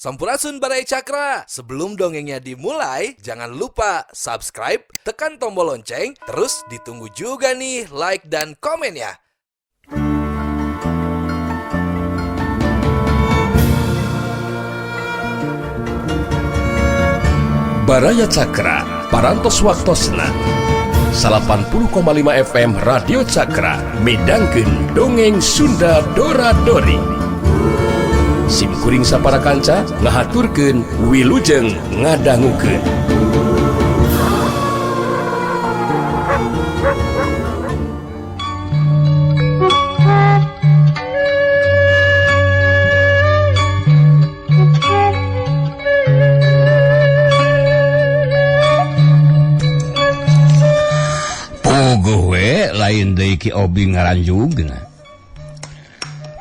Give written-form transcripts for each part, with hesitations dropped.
Sampurasun, Baraya Cakra. Sebelum dongengnya dimulai, jangan lupa subscribe, tekan tombol lonceng, terus ditunggu juga nih like dan komennya. Baraya Cakra, Parantos Waktosna 80,5 FM Radio Cakra midangkeun Dongeng Sunda Dora Dori. Sim kuring sapara kanca ngahaturkeun wilujeng ngadangukeun. Puguh we lain deui Ki Obing ngaranjugna.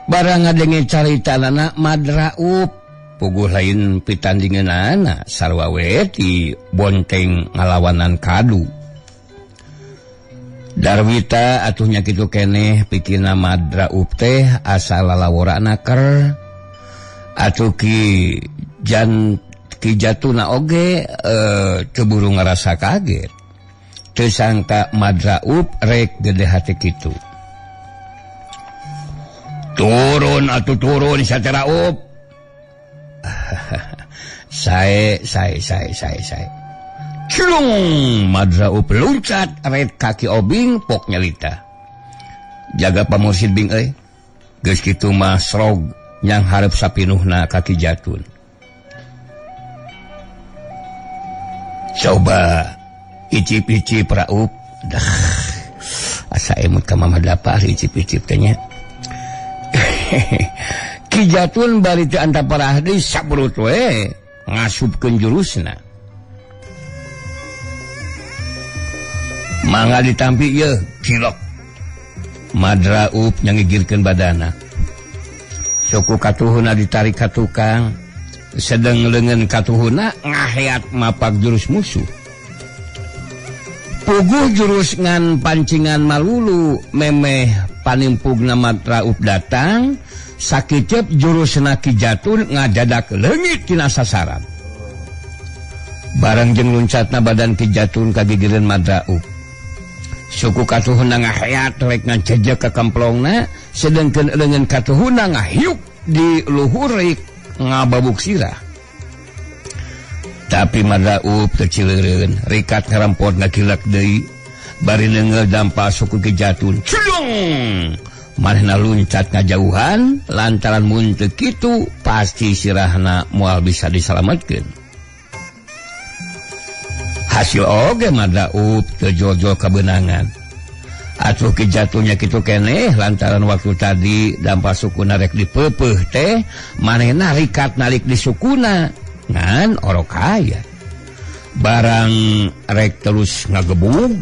Barang ngadenge caritanana Madraub, puguh lain pitandingeunana, sarua we ti bonteng ngalawanan kadu. Darwita atuh nya kitu keneh pikirna Madraub teh asal lalaworana ker atuh ki jan ki jatuna oge teu buru ngarasa kaget. Teu sangka Madraub rek gede hati kitu. Turun atuh turun Sateraup. Sae sae sae sae sae. Cilung Madraub loncat ret kaki Obing pok nyalita. Jaga pamursid Bing euy. Geus kitu mah srog nyang hareup sapinuhna kaki jatun. Coba icip-icip Raup. Dah. Asa emut ka Mama Dapar icip-icip teh nya. Ki Jatun bari teu antaparah deui sabrut we ngasupkeun jurusna. Mangga ditampi yeuh cilok. Madraub nyangigirkeun badana. Suku katuhuna ditarik ka tukang, sedeng leungeun katuhuna ngaheat mapak jurus musuh. Puguh jurus ngan pancingan malulu memeh panimpugna Madraub datang, sakicep jurusna Ki Jatun ngadadak leungit tina sasaran. Bareng jeung luncatna badan Ki Jatun kagigireun Madraub. Suku katuhuna ngaheat rek ngajejek ka kamplongna, sedengkeun leungeun katuhuna ngahiuk di luhur rek ngababuk sirah. Tapi Madraub teu cileureun, rikat ngarampot ngakilak deui, bari neunggeul dampa suku Ki Jatun. Cilung! Manehna luncat ngajauhan, lantaran mun teu kitu pasti sirahna moal bisa disalametkeun. Hasil oge Madraub teu jol-jol kabeunangan. Atuh Ki Jatunnya kitu keneh lantaran waktu tadi dampa sukuna rek dipeupeuh teh, manehna rikat nalik di sukuna. Ngan orok kaya barang rek terus ngagebug,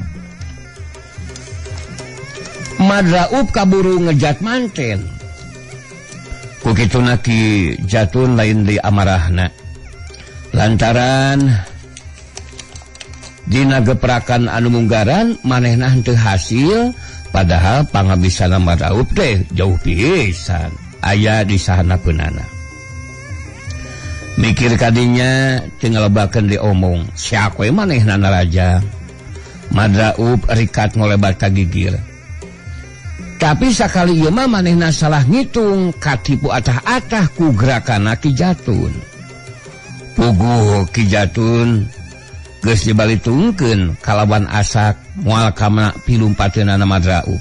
Madraub kaburu ngejat manten. Ku kituna Ki Jatun lain di amarahna lantaran dina geprakan anu munggaran manehna henteu hasil, padahal pangabisana Madraub teh jauh pisan aya di sahana peunana. Mikir kadinya teu ngalebakeun diomong, siak we manehna naraja. Madraub rikat ngolebat ka gigir. Tapi sakali ieu mah manehna salah ngitung, katipu atah-atah ku gerakana Ki Jatun. Puguh Ki Jatun geus dibalitungkeun kalawan asak moal kana pilumpateunana Madraub.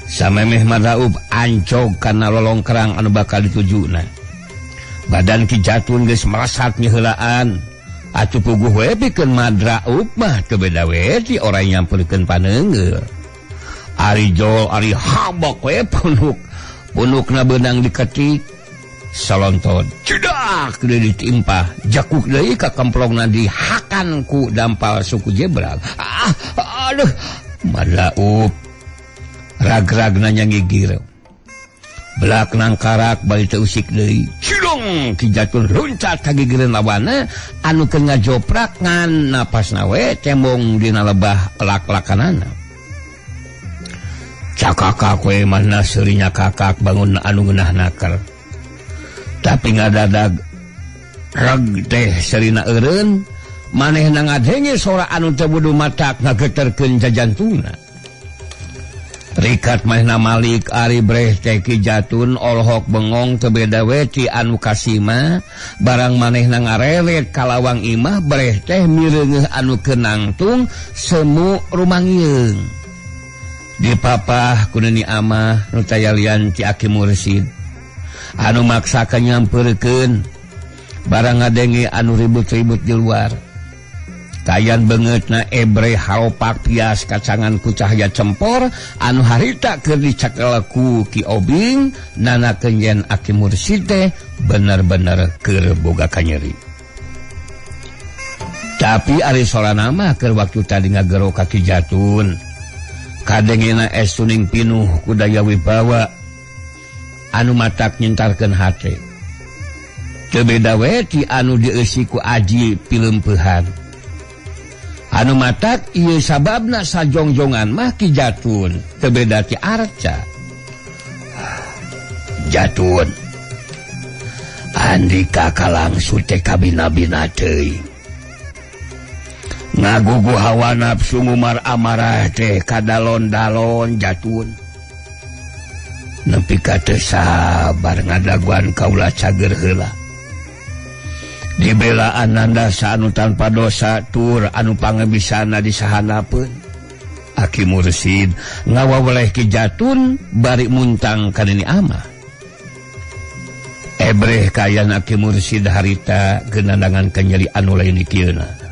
Samemeh Madraub ancog kana lolongkrang anu bakal ditujuna. Badan Ki Jatun geus merasat nyeuheulaan. Atuh puguh we pikeun Madraub mah teu beda we ti orang nyamperkeun paneunggeul. Ari jol ari habok we punuk. Punukna beunang diketik salonton. Cedak deui ditimpah, jakuk deui ka kamplongna dihakan ku dampal suku jebral. Ah, aduh, Madraub rag-ragna nyangigir. Belak nangkarak bari teu usik deui. Cilung Ki Jatun luncat ka gigireun lawanna anu keur ngajoprak ngan napasna we tembong dina lebah lak-lakanana. Cakakak we manehna seurinya kakak bangun anu ngeunah naker. Tapi ngadadag Reg teh serina eureun manehna ngadenge sora anu teu budu matak ngageterkeun jajantungna. Rikat manehna malik ari breh teh Ki Jatun olohok bengong teu beda we ti anu kasima barang manehna ngarelet ka lawang imah breh teh mireungeuh anu kenangtung semu rumangieung. Dipapah ku Nini Amah nu tayalian ti Aki Mursid anu maksa ka nyampeurkeun barang ngadenge anu ribut-ribut di luar. Kayan beungeutna ebre haropak pias kacangan ku cahaya cempor anu harita keur dicakel ku Ki Obing nanakeun yen Aki Mursid teh bener-bener keur boga kanyeri. Tapi ari sorana mah keur waktu tadi ngagero ka Ki Jatun. Kadengena es tuning pinuh ku daya wibawa anu matak nyintarkeun hate. Teu beda we ti anu dieusi ku aji pileumpehan. Anu matak ieu sababna sajongjongan mah Ki Jatun teu beda ti Arca. Jatun Andika kalangsu teh kabina-bina teuing. Ngagugu hawa nafsu ngumar amarah teh kadalon-dalon Jatun. Nepi ka teu sabar ngadaguan kaula cager heula. Dibela Ananda anu tanpa dosa tur anu pangebisana disahanapeun. Aki Mursid ngawaweleh Ki Jatun bari muntang ka Nini Amah. Ebreh kayan Aki Mursid harita genandangan kanyeri anu lain dikieuna.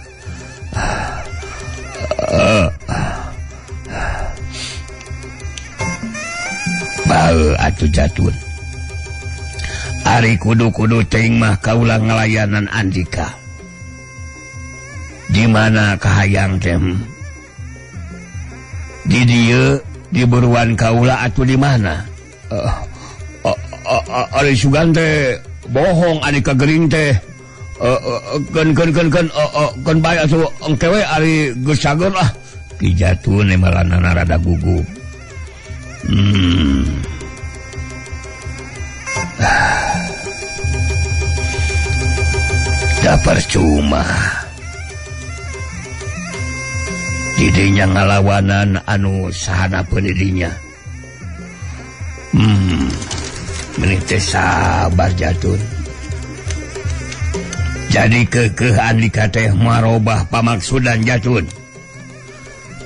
Bae atuh Jatun. Ari kudu-kudu teuing mah kaula ngalayanan Andika. Di mana kahayang teh? Di dieu di buruan kaula atuh di mana? Ari sugan teh bohong Andika gering teh. Keun bae atuh engke we ari geus cager lah. Ki Jatun malanana rada gugup. Da percuma didinya ngalawanan anu sahanapeun didinya. Meni teh sabar Jatun. Jadi kekeh Andika teh marobah pamaksudan Jatun.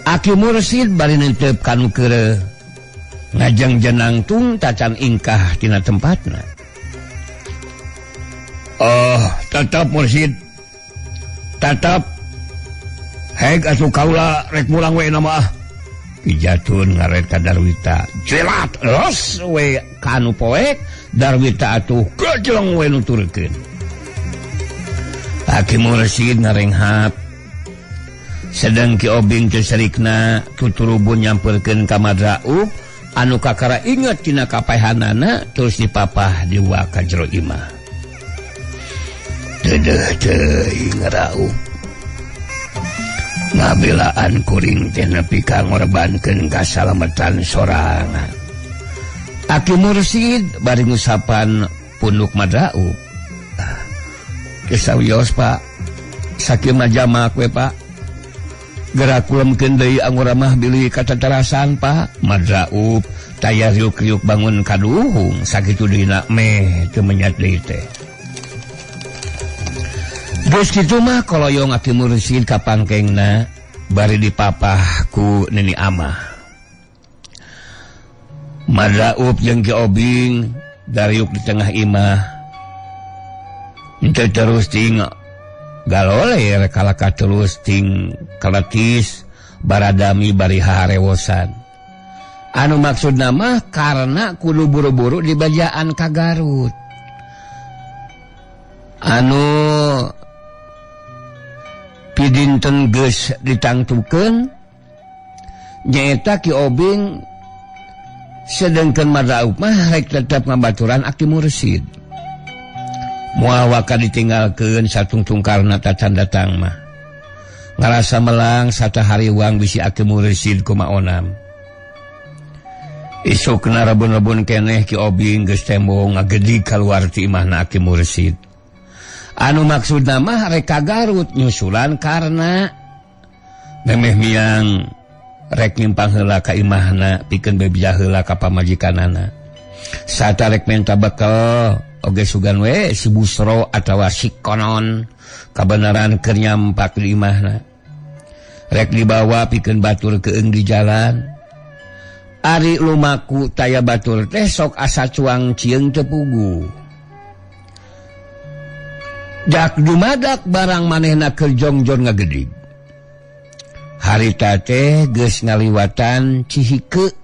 Aki Mursid bari neuteup kanu keureuh ngajeng jenangtung tacan ingkah tina tempatna. Oh, tetap Mursid. Tetap. Heg asuh kaula rek mulang we nama. Ki Jatun ngaret ka Darwita. Jelat los we kanu poek Darwita atuh gejleng we nuturkeun. Aki Mursid ngarenghap. Sedang Ki Obing teu sarikna tuturubun nyamperkeun ka Madraub anu kakara inget tina kapaehanana terus dipapah diwa ka jero imah. Dedeh teuing raup. Ngabelaan kuring teh nepi ka ngorbankeun kasalametan sorangan. Aki Mursid bari ngusapan punduk Madraub. Geus Pak. Sakieu mah jamak we Pak. Gerak kulemkeun deui angura mah bilih katatarasan Pak. Madraub taya riuk-riuk bangun kaduhung sakitu dina meh teu menyat deui teh. Geus kitu mah koloyong Aki Mursid ka pangkengna bari dipapah ku Nini Amah. Madraub jeung Ki Obing dariuk di tengah imah. Henteu terus ting galoler kalaka terus ting kaletis baradami bari harewosan. Anu maksudna mah karena kudu buru-buru dibajaan ka Garut. Anu pidinten geus ditangtukeun nyaeta Ki Obing sedengkeun Madraub mah rek tetep ngabaturan Aki Mursid. Moal waka ditinggalkeun satungtung karna tacan datang mah. Ngarasa melang sata hariwang bisi Aki Mursid kumaonam. Isukna rebun-rebun keneh Ki Obing geus tembong ngagedig kaluar ti imahna Aki Mursid. Anu maksudna mah rek ka Garut nyusulan karena memeh miang rek nyimpang heula ka imahna pikeun bebeja heula ka pamajikanana. Sata rek menta bekel oge sugan we si Busro atawa si Konon kabeneran keur nyampak di imahna. Rek dibawa pikeun batur keung di jalan. Ari lumaku taya batur teh sok asa cuang cieung teu puguh. Dak dumadak barang manehna keur jongjon ngagedig. Harita teh geus ngaliwatan Cihike.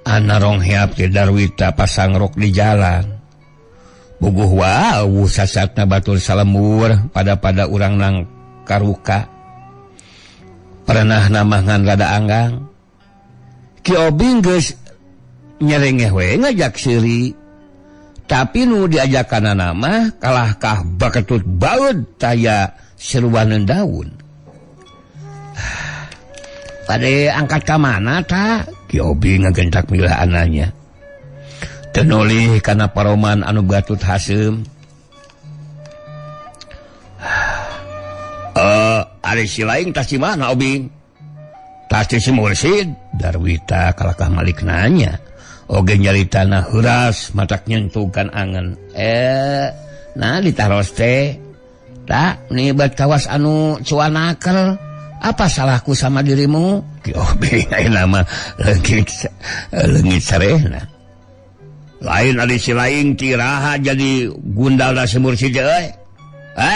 Ana rongheap teh Darwita pasang rok di jalan. Buguh wau sasatna batur salembur pada-pada urang nang karuka. Pernah namah ngan rada anggang. Ki Obing geus nyerengeh we ngajak seuri. Tapi nu diajakanana mah kalahkah baketut baeud taya seruaneun daun. Pade angkat ka mana ta? Ki Obing ngagentak milah ananya. Teu nolih kana paroman anu gatut haseum. Ari si lain tas di mana Obing? Tas di si Mursid. Darwita kalakah malik nanya. Oge nyaritana heuras matak nyentuhkan angen. Nah ditaros teh. Tak nibat kawas anu cuanaker. Apa salahku sama dirimu? Ki Obing ayeuna mah leungit sarehna. Lain ari si lain tiraha jadi gundalna si Mursid euy. Ha?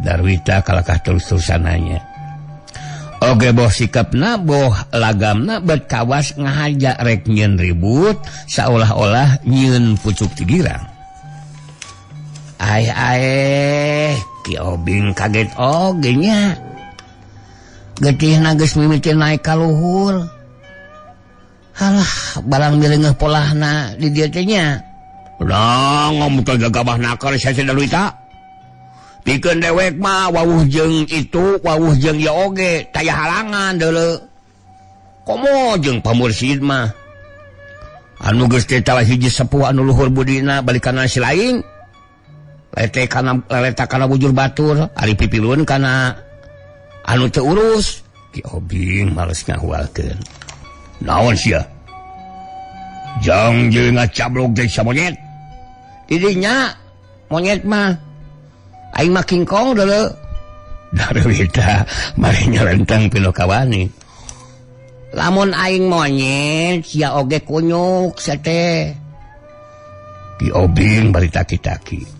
Darwita kalakah terus-terusan nanya. Oge boh sikapna boh lagamna bet kawas ngahaja rek nyieun ribut saolah-olah nyieun pucuk tigirang. Ai ai Ki Obing kaget oge nya. Getihna geus mimiti naik ka luhur. Halah barang mireungeuh polahna di dieu teh nya. Udah ngomong ke gagabah nakal saya Darwita. Pikeun dewek mah wawuh jeung itu wawuh jeung ieu oge taya halangan deuleu. Komo jeung pamursid mah. Anu geus teh salah hiji sepuh anu luhur budina balikana si lain. Lete kana leleta kana bujur batur, ari pipilun kana anu teu urus. Ki Obing males ngahualkeun. Naon sia? Jang jeung ngacablok deui sa monyet. Didinya monyet mah aing mah kingkong deuleu. Darwita mari nyerentang pilo kawani. Lamun aing monyet sia oge kunyuk sia teh. Ki Obing bari taki-taki.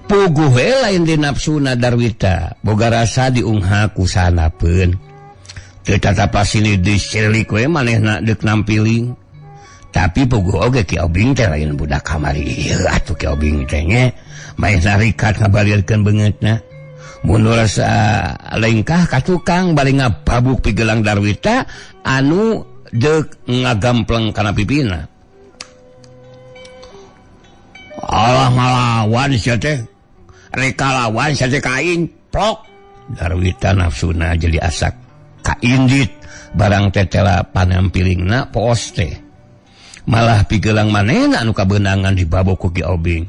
Puguh we lain di nafsuna Darwita, boga rasa diungha ku sanapeun. Teu tatapa sini disilik we manehna deuk nampiling. Tapi puguh oge Ki Obing teh lain budak kamari ieu atuh Ki Obing teh nya. Main narikat ngabalirkeun beungeutna. Mun rasa lengkah ka tukang bari ngababuk pigelang Darwita anu deuk ngagampleng kana pipina. Alah ngalawan sia teh. Rek kalawan sia teh ka aing plok. Darwita nafsuna jadi asak kaindit barang tetela panampiringna poos teh. Malah pigelang manehna anu kabeunangan dibabok ku Ki Obing.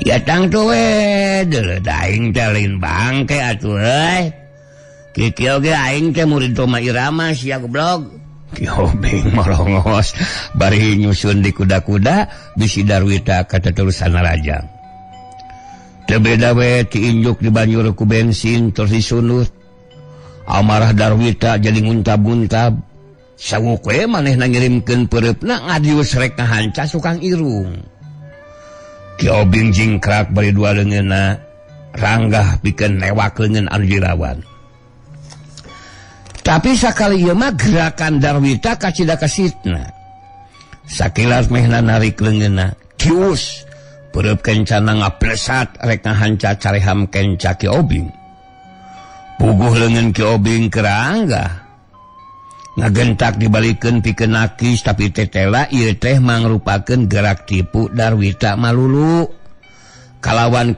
Ya tangtu we deuleu aing teh lain bangke atuh euy. Kieu oge aing teh murid Rhoma Irama sia goblok. Ki Obing morongos bari nyusun di kuda-kuda bisi Darwita kateterusan rajang. Teu beda we tiinjuk di banjur ku bensin terus disunut. Amarah Darwita jadi nguntab-nguntab. Sawuk we manehna ngirimkeun peureupna ngadius rek ngahanca sukang irung. Ki Obing jingkrak bari dua leungeunna ranggah pikeun newak leungeun anu dirawan. Tapi sakali ieu mah gerakan Darwita kacida kasitna. Sakilas mehna narik leungeunna, kius peureub kencana ngaplesat rek ngahanca careham kenca Ki Obing. Puguh leungeun Ki Obing keranggah. Ngagentak dibalikeun pikeun nakis tapi tetela ieu teh mangrupakeun gerak tipu Darwita malulu. Kalawan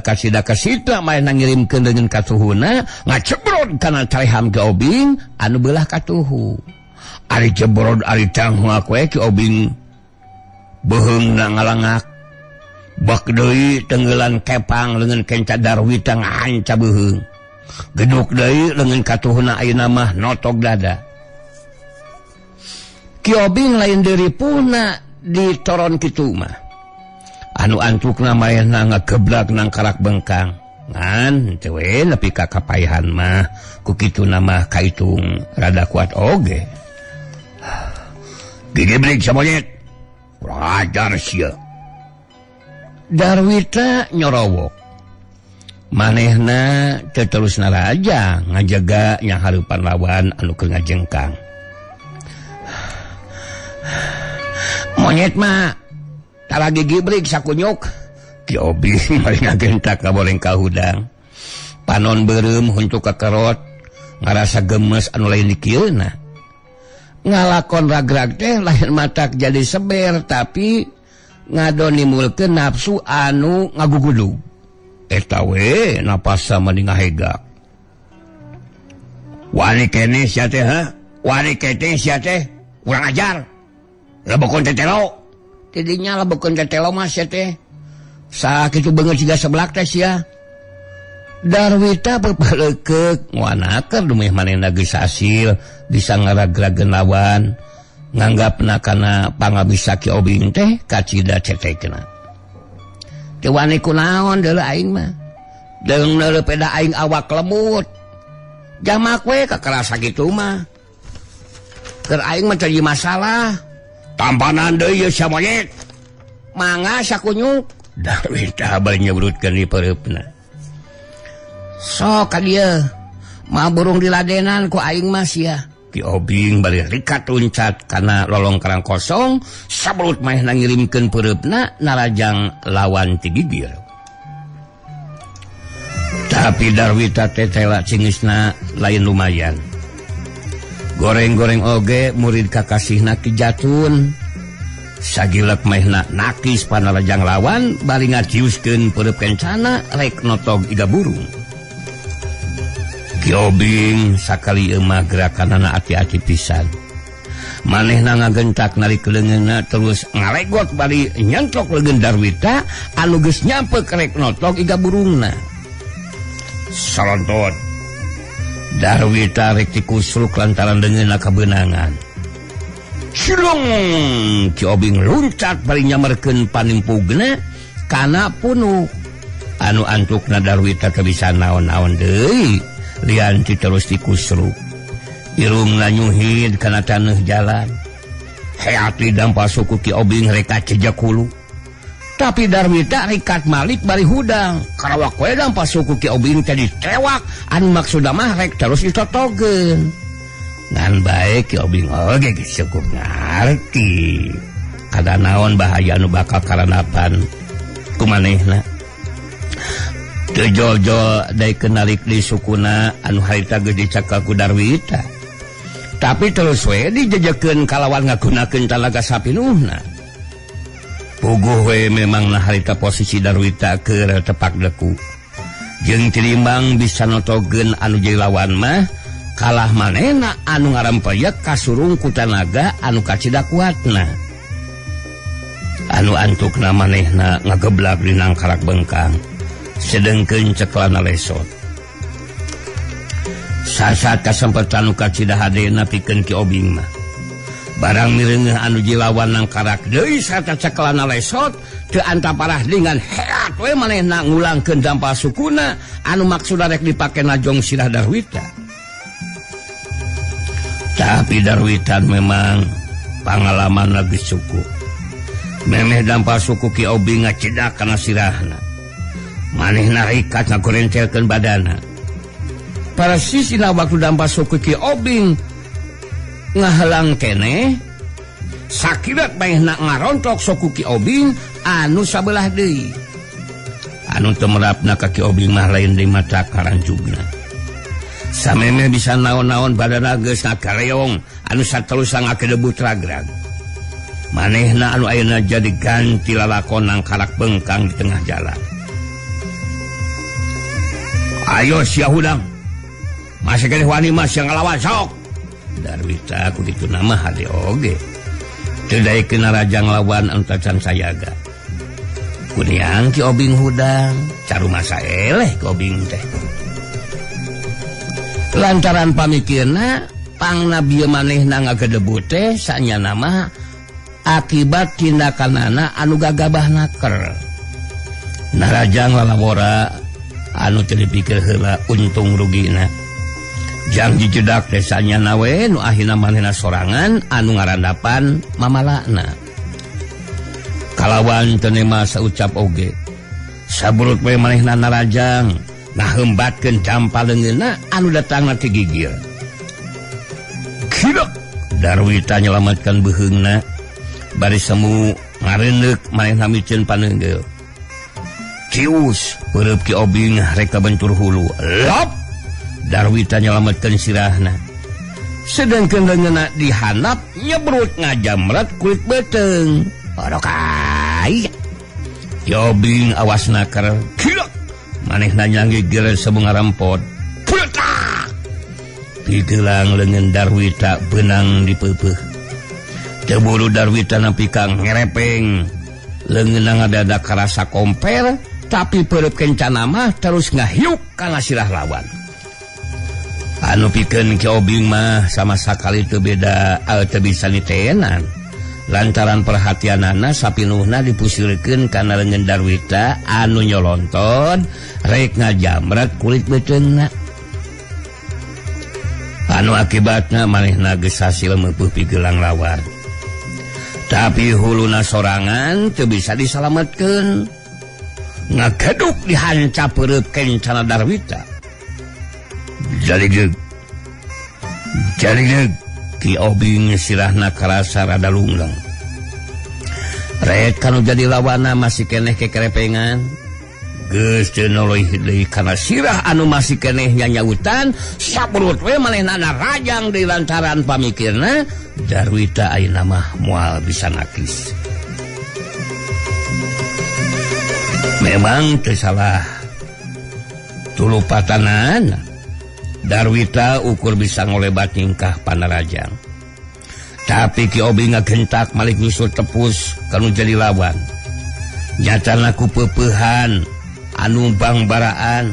kasida kasita manehna ngirimkeun leungeun katuhuna ngacebrod kana careham Ki Obing anu beulah katuhu. Ari cebrod ari tanghua we Ki Obing beuheungna ngalangak. Bak deui tenggelan kepang leungeun kenca Darwita ngahanca beuheung. Geduk deui leungeun katuhna ayeuna mah notog dada. Ki Obing lain deuri puna ditoron kitu mah. Anu antukna maehna ngageblak nang karak bengkang. Ngan teu we nepi ka kapaehan mah ku kituna mah kaitung rada kuat oge. Gigibrik samonyet. Kurang ajar sia. Darwita nyorowok. Manehna teu terus naraja ngajaga nyahareupan lawan anu keur ngajengkang. Monyet mah tara gigibrik sakunyuk. Ki Obing bari ngagentak kaboleng ka hudang. Panon beureum huntu kakerot ngarasa gemes anu lain dikieuna. Ngalakon ragrag teh lain matak jadi seber tapi ngadon nimulkeun nafsu anu ngagugudug. Eta we napasa mah ngahegak. Wani keneh sia teh ha? Wani keneh sia teh? Kurang ajar. Lebokon tetelo. Tidinya lebokon tetelo mah sia teh. Sakitu beungeut siga seblak teh sia. Darwita berpalekeuk ngwanaker dumeh manehna geus hasil bisa ngaragrageun lawan. Nganggapna kana pangabisa Ki Obing teh kacida cetekna. Teu wani kunaon deuleu aing mah. Deung deuleu peda aing awak lemut. Jamak we kakerasa kitu mah. Keur aing mah teu masalah. Tampanan deui ieu sia monyet. Mangga sakunyuk. Darwita bari nyebrutkeun di peureupna. Sok ka dieu. Mah burung diladenan ku aing mah sia. Ki Obing bari rikat luncat kana lolongkrang kosong sabelut manehna ngirimkeun peureupna narajang lawan ti gigir. Tapi Darwita teh tela cingisna lain lumayan. Goreng-goreng oge murid kakasihna Ki Jatun. Sagilek manehna nakis panarajang lawan bari ngaciuskeun peureub kencana rek notog iga burung. Ki Obing sakali mah gerakanana ati-ati pisan. Manehna ngagentak narik leungeunna terus ngalegot bari nyentrok leungeun Darwita anu geus nyampe rek notog iga burungna. Sarontot. Darwita rek dikusruk lantaran leungeunna kabeunangan. Cilung! Ki Obing luncat bari nyamerkeun panimpugna kana punuk. Anu antukna Darwita teu bisa naon-naon deui. Lianti terus dikusruk. Irungna nyuhid kana taneuh jalan. Heati dampal suku Ki Obing rek kacejak hulu. Tapi Darwita rikat malik bari hudang. Karawak we dampal suku Ki Obing teh ditewak anu maksudna mah rek terus ditotogeun. Ngan bae Ki Obing oge geus cukup ngarti. Kada naon bahaya anu bakal karanapan ku manehna. Teu jol-jol daekeun nalik di sukuna anu harita geus dicakal ku Darwita. Tapi terus we dijejekeun kalawan ngagunakeun talaga sapinuhna. Puguh we memang na harita posisi Darwita keur tepak deku. Jeung tirimbang bisa notogeun anu jadi lawan mah kalah manehna anu ngarampeyak kasurung ku tanaga anu kacida kuatna. Anu antukna manehna ngageblak di nangkarak bengkang. Sedengkeun ceklana lesot. Sasat kasempetan nu kacida hadena pikeun Ki Obing mah. Barang mireungeuh anu jilawan nangkarak deui sarta ceklana lesot teu antaparah dengan heat we manehna ngulangkeun dampal sukuna anu maksudna rek dipake najong sirah Darwita. Tapi Darwita memang pangalaman lagi cukup. Memeh dampal suku Ki Obing ngacedak kana sirahna. Manehna rikat ngagorencelkeun badana. Persis dina waktu dampal suku Ki Obing ngahelang keneh, sakibat manehna ngarontok suku Ki Obing anu sabelah deui. Anu teu merapna ka Ki Obing mah lain di mata karanjugna. Samemeh bisa naon-naon badana geus ngakareong anu satelusan ngakedebut ragrag. Manehna anu ayeuna jadi ganti lalakon nangkarak bengkang di tengah jalan. Ayo sia hudang. Masih keneh wani mah sia ngalawan sok. Darwita ku kitu nama hade oge. Teu daekeun narajang lawan anu tacan sayaga. Ku Kuniang Ki Obing hudang carumasa eleh Ki Obing teh. Lantaran pamikirna pangna bieu manehna ngagedebut teh sanyana mah akibat tindakanana anu gagabah naker. Narajang lalawora anu teu dipikir heula untung rugina. Jang jijedak teh sanyana we nu ahina manehna sorangan anu ngarandapan mamalakna. Kalawan teu nema saucap oge. Saburut we manehna narajang ngahembatkeun dampa leungeunna anu datangna ti gigir. Gilek Darwita nyelamatkan beuheungna bari semu ngareundeuk manehna miceun paneunggeul. Cius peureub Ki Obing rek kabentur hulu. Lop Darwita nyelamatkeun sirahna. Sedengkeun leungeunna dihandap nyebrut ngajamret kulit beuteung. Orokai. Ki Obing awas naker. Gilek manehna nyanggigir semu ngarampot. Peletak. Pigelang leungeun Darwita beunang dipeupeuh. Teu buru Darwita nampi ka ngerepeng. Leungeunna ngadadak karasa komper, tapi peureub kencana mah terus ngahiuk kana sirah lawan. Anu pikeun Ki Obing mah sama sakali teu beda teu bisa nitenan. Lantaran perhatianana sapinuhna dipusirkeun kana leungeun Darwita anu nyolonton rek ngajamret kulit beuteungna. Anu akibatna manehna geus hasil meupuh pigelang lawar. Tapi huluna sorangan teu bisa disalametkeun. Ngageduk dihanca peureub kencana Darwita. Jaligeg. Jaligeg. Ki Obing sirahna karasa rada lungleng. Rek kanu jadi lawana masih keneh kekerepengan. Geus teu noloih deui kana sirah anu masih keneh nyanyautan, saburut we manehna rajang deui lantaran pamikirna Darwita ayeuna mah moal bisa nakis. Memang teu salah tulupatanana. Darwita ukur bisa ngolebat nyingkah panarajang. Tapi Ki Obing ngagentak malik nyusul tepus kanu jadi lawan. Nyatana ku peupeuhan anu bangbaraan.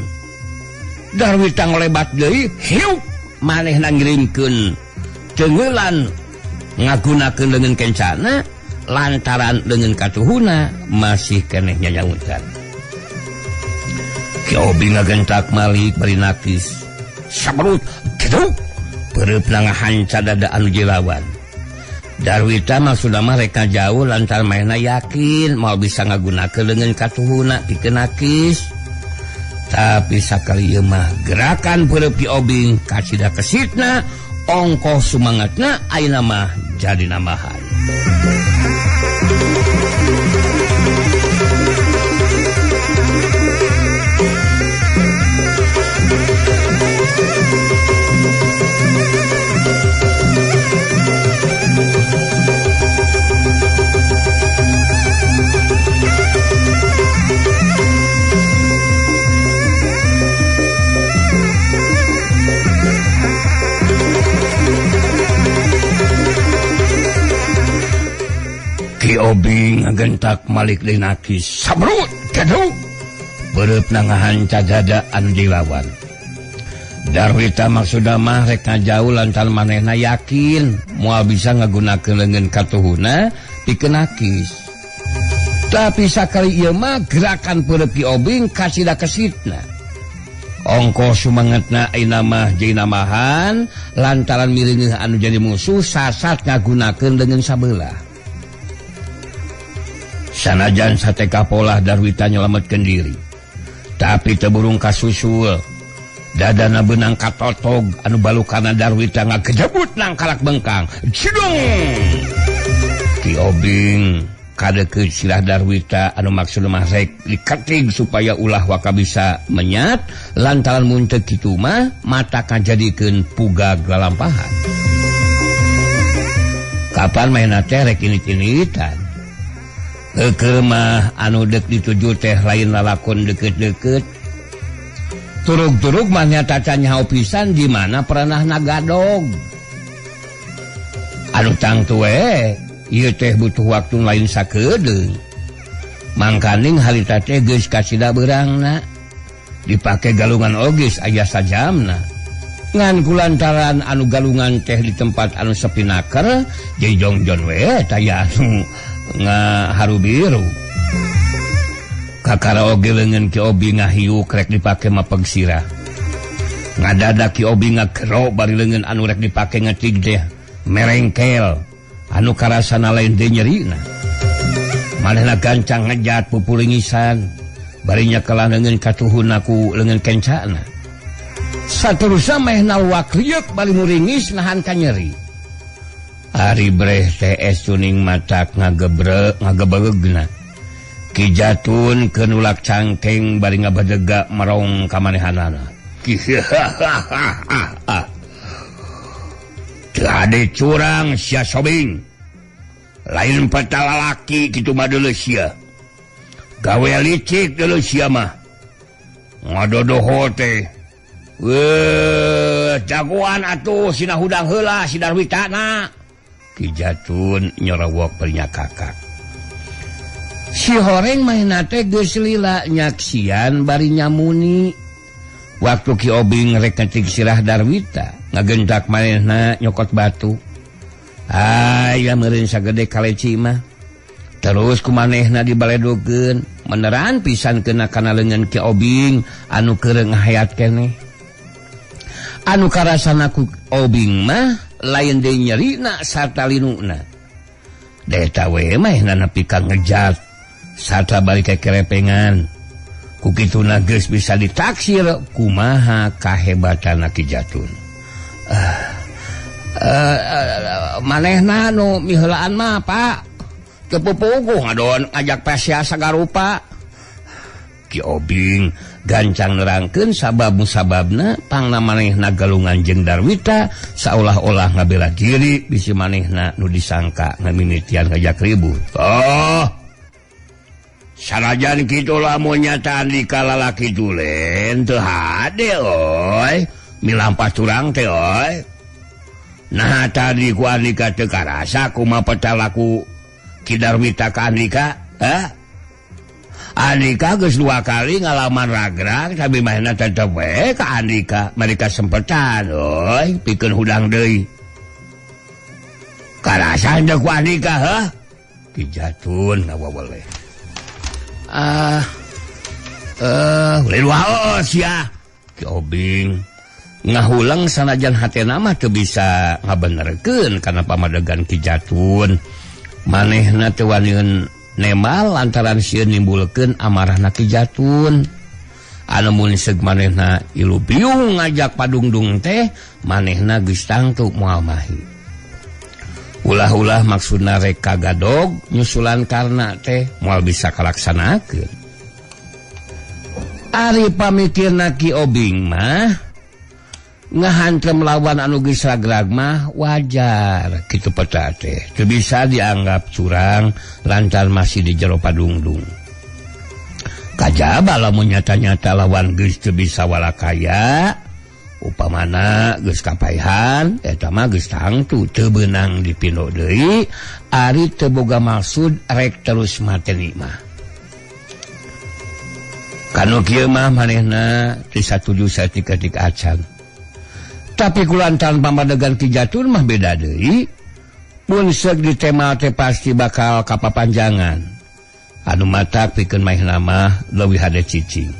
Darwita ngolebat deui hiuk manehna ngirimkeun teungeulan ngagunakeun leungeun kencana lantaran leungeun katuhuna masih keneh nyanyautan. Ki Obing ngagentak malik bari nakis. Sabrut geduk peureupna ngahanca dada anu jilawan. Darwita maksudna mah rek jauh lantaran manehna yakin moal bisa ngagunakeun leungeun katuhuna pikeun nakis. Tapi sakali ieu mah gerakan peureub Ki Obing kacida kesitna ongkoh sumangatna ayeuna mah jadi nambahan. Ki Obing ngagentak malik deui nakis. Sabrut geduk peureupna ngahanca dada anu dilawan. Darwita maksudna mah rek ngajauh lantaran manehna yakin moal bisa ngagunakeun leungeun katuhuna pikeun nakis. Tapi sakali ieu mah gerakan peureub Ki Obing kasida kesitna. Ongkoh sumangatna ayeuna mah jadi nambahan lantaran mireungeuh anu jadi musuh sasat ngagunakeun leungeun sabelah. Sanajan sateka polah Darwita nyelametkeun diri. Tapi teu burung kasusul. Dadana beunang katotog anu balukana Darwita ngagejebut nang kalak bengkang. Cidung! Ki Obing kadeukeut sirah Darwita anu maksudna mah rek diketig supaya ulah waka bisa menyat lantaran mun teu kitu mah mata kajadikeun pugag lalampahan. Kapan mainna teh rek init-initan. Heukeul mah anu deuk dituju teh lain lalakon deukeut-deukeut. Turug-turug mah nyata can nyaho pisan di mana peranahna gadog. Anu tangtu we ieu teh butuh waktu lain sakedeung. Mangkaning harita teh geus kacida beurangna. Dipake galungan oge aya sajamna. Ngan kulantaran anu galungan teh di tempat anu sepi naker, jadi jongjon we taya anu ngaharu biru. Kakara oge leungeun Ki Obi ngahiuk rek dipake mapeg sirah. Ngadadak Ki Obi ngagero bari leungeun anu rek dipake ngetig teh merengkel anu karasana lain deui nyerina. Manehna gancang ngejat pupulingisan bari nyekelan leungeun katuhunna ku leungeun kencana. Saterusna manehna luak rieuk bari muringis nahan ka nyeri. Ari breh teh esuning matak ngagebrek ngagebeugna. Ki Jatun kenulak cangkeng bari ngabadega merong ka manehanana. Teu ade curang sia Sobing. Lain peta lalaki kitu mah deuleu sia. Gawe licik deuleu sia mah. Ngadodoho teh. Weuh, jagoan atuh sina hudang heula si Darwitana. Ki Jatun nyorowok bari nyakakak. Si horeng manehna teh geus lila nyaksian bari nyamuni. Waktu Ki Obing rek ngetik sirah Darwita, ngagentak manehna nyokot batu. Aya meureun sagede kaleci mah. Terus ku manehna dibaledogeun, meneran pisan kena kana leungeun Ki Obing anu keur ngahayat keneh. Anu karasana ku Obing mah lain deui nyerina sarta linuna. Eta we manehna nepi ka ngejat sarta bari kekerepengan. Ku kituna geus bisa ditaksir kumaha kahebatanna Ki Jatun. Manehna nu miheulaan mah Pak teu pupuguh ngadon ngajak pasia sagarupa. Ki Obing gancang nerangkeun sabab musababna pangna manehna galungan jeung Darwita saolah-olah ngabela diri bisi manehna nu disangka ngamimitian ngajak ribut. Oh, sanajan kitu lamun nyata andika lalaki tulen teu hade oi, milampah curang teh oi. Nah tadi ku andika teu karasa kumaha petalaku Ki Darwita ka andika, hah? Andika geus dua kali ngalaman ragrag tapi manehna tetep we ka andika, mereka sempetan oi, pikeun hudang deui. Karasa henteu ku andika heuh? Ki Jatun ngawaweleh. Waos ya. Ki Obing ngahulang sanajan hatena mah teu bisa ngabenerkeun kana pamadegan Ki Jatun. Manehna teu waniun nemal lantaran sieun nimbulkeun amarahna Ki Jatun. Anu mun seug manehna ilu biung ngajak padungdung teh manehna geus tangtu moal mahi. Ulah-ulah maksudna rek kagadog nyusulan karna teh moal bisa kalaksanakeun. Ari pamikirna Ki Obing mah ngahantem lawan anu geus ragrag mah wajar kitu peta teh teu bisa dianggap curang lantaran masih di jero padungdung. Kajaba lamun nyata-nyata lawan geus teu bisa walakaya upamana geus kapaihan eta mah geus tangtu teu beunang dipino deui ari teu boga maksud rek terus mateni mah. Kanu kieu mah manehna teu satuju saeutik-eutik acan. Tapi kulantaran pamadegan Ki Jatun mah beda deui. Mun seug ditema teh pasti bakal kapapanjangan. Anu matak pikeun manehna mah leuwih hade cicing.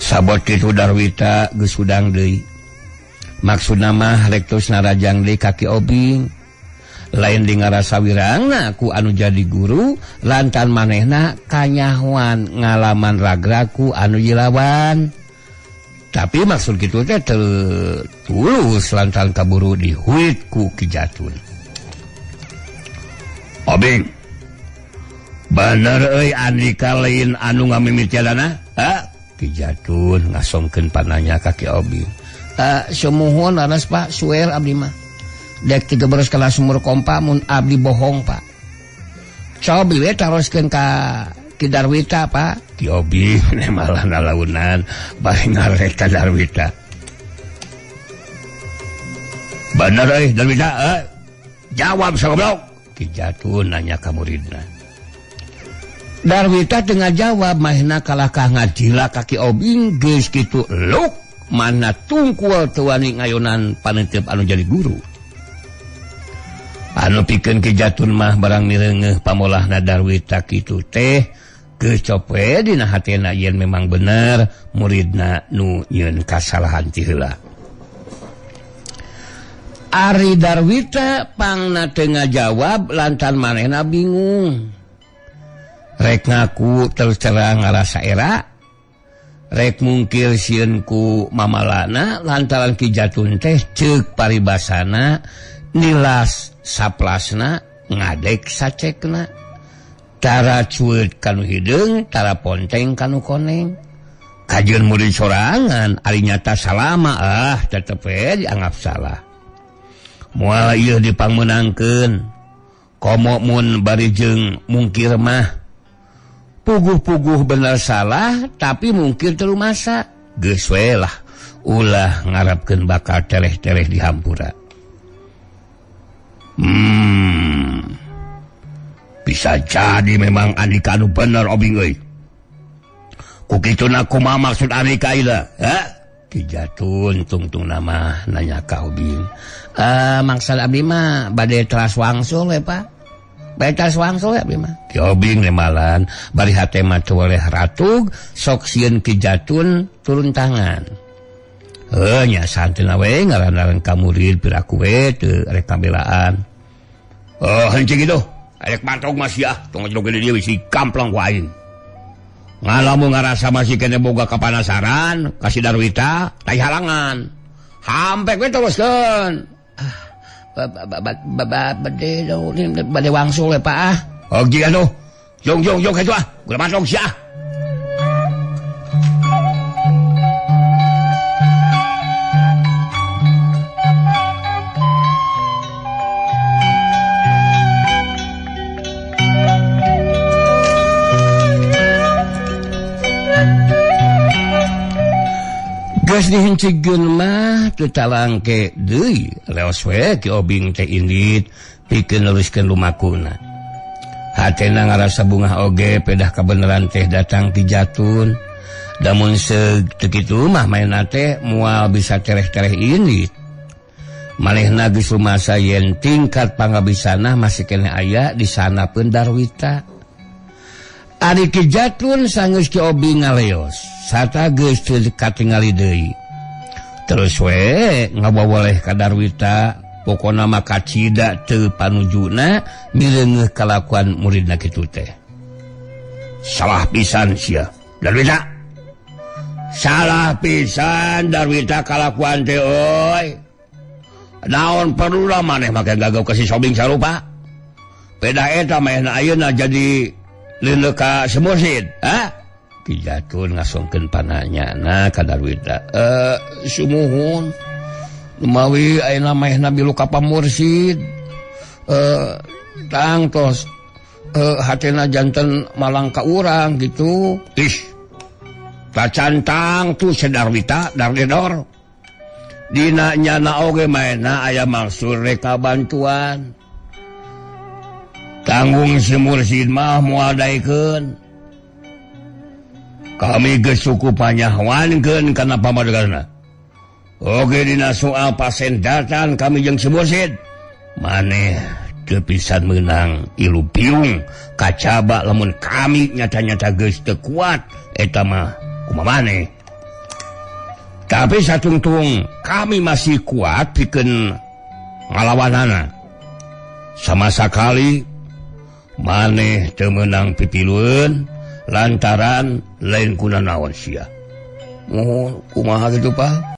Sabot kitu Darwita geus hudang deui. Maksudna mah rek terus narajang deui ka Ki Obing. Lain di ngarasa wirangna ku anu jadi guru lantaran manehna kanyahoan ngalaman ragraku anu jilawan. Tapi maksud kitu teh tulus lantaran kaburu dihuit ku Ki Jatun. Obing, bener euy andika lain anu ngamimitianana? Ha? Ki Jatun ngasongkeun pananya ka Ki Obing. Sumuhun laras Pak, suer abdi mah. Dek tiga beres kana sumur kompa mun abdi bohong Pak. Cobi we taroskeun ka Ki Darwita Pak. Ki Obing malah nalaunan bari ngarek ka Darwita. Bener euy Darwita, jawab sagoblok. Ki Jatun nanya ka muridna. Darwita tengah jawab mahna kalakah ngajila kaki Obing geus kitu luk mana tungkul teu wani ngayonan panetep anu jadi guru. Anu pikeun Ki Jatun mah barang mireungeuh pamolahna Darwita kitu teh geus cope dina hatena yen memang bener muridna nu nyieun kasalahan ti heula. Ari Darwita pangna teu ngajawab lantaran manehna bingung. Rek ngaku terus terang ngarasa era, rek mungkir sieun ku mamalana lantaran Ki Jatun teh ceuk paribasana nilas saplasna ngadek sacekna, tara cueut kanu hideung tara ponteng kanu koneng. Kajeun murid sorangan ari nyata salama ah tetep we dianggap salah. Moal ieu dipangmeunangkeun komo mun bari jeung mungkir mah. Puguh-puguh bener salah tapi mungkir teu masa geus we lah ulah ngarapkeun bakal tereh-tereh di hampura. Bisa jadi memang Andika anu bener Obing euy. Ku kituna kumaha maksud Andika ieu? Ha? Ki Jatun tungtung nama nanya ka Obing. Maksud abdi mah bade teras wangsul we Pak. Bade wangsul abdi mah. Ki Obing nemalan bari hate mah teu boleh ratug sok sieun Ki Jatun turun tangan. Heuh nya santeuna we ngaran-ngaran ka murid piraku we teu rek kabelaan. Oh henteu kitu. Arek mantog mah sia tong joge di dieu bisi kamplang ku aing. Ngalamun ngarasa masih kene boga kapanasaran ka si Darwita tai halangan. Hampe we teruskeun. Bade wangsul we Pak ah. Oh jiga tuh. Jong jong jong kitu ah. Ulah mantog sia. Geus dihincikeun mah teu talangke deui leos we Ki Obing teh indit pikeun neruskeun lumakuna. Hatena ngarasa bungah oge pedah kabeneran teh datang ti Jatun. Damun seug teu kitu mah maenna teh moal bisa tereh-tereh indit. Manehna geus rumasa yen tingkat pangabisana masih keneh aya di sana pun Darwita. Ari Ki Jatun sanggeus Ki Obing ngaleos sarta geus teu katingali deui. Terus we ngababoleh ka Darwita pokona mah kacida teu panujuna mireungeuh kalakuan muridna kitu teh. Salah pisan sia Darwita. Salah pisan Darwita kalakuan teh euy. Naon perluna maneh make gagau ka si Sobing sarupa. Peda eta manehna ayeuna jadi leuleuh ka semursid, ha? Ki Jatun ngasongkeun pananyana ka Darwita. Sumuhun mawi ayeuna manehna milu ka pamursid. Tang tos hatena janten malang ka urang gitu. Ih. Tacantang tuh si Darwita dardedor. Dina nyana oge manehna aya maksud rek bantuan. Tanggung si mursid mah moal daekeun. Kami geus cukup panyahoankeun kana pamadeganna. Oge dina soal pasendatan kami jeung si mursid. Maneh teu pisan meunang ilu piung kacaba lamun kami nyata-nyata geus teu kuat eta mah kumaha maneh. Tapi satungtung kami masih kuat pikeun ngalawanana. Sama sakali maneh teu meunang pipilueun lantaran lain kuna naon sia. Muhun kumaha kitu Pak?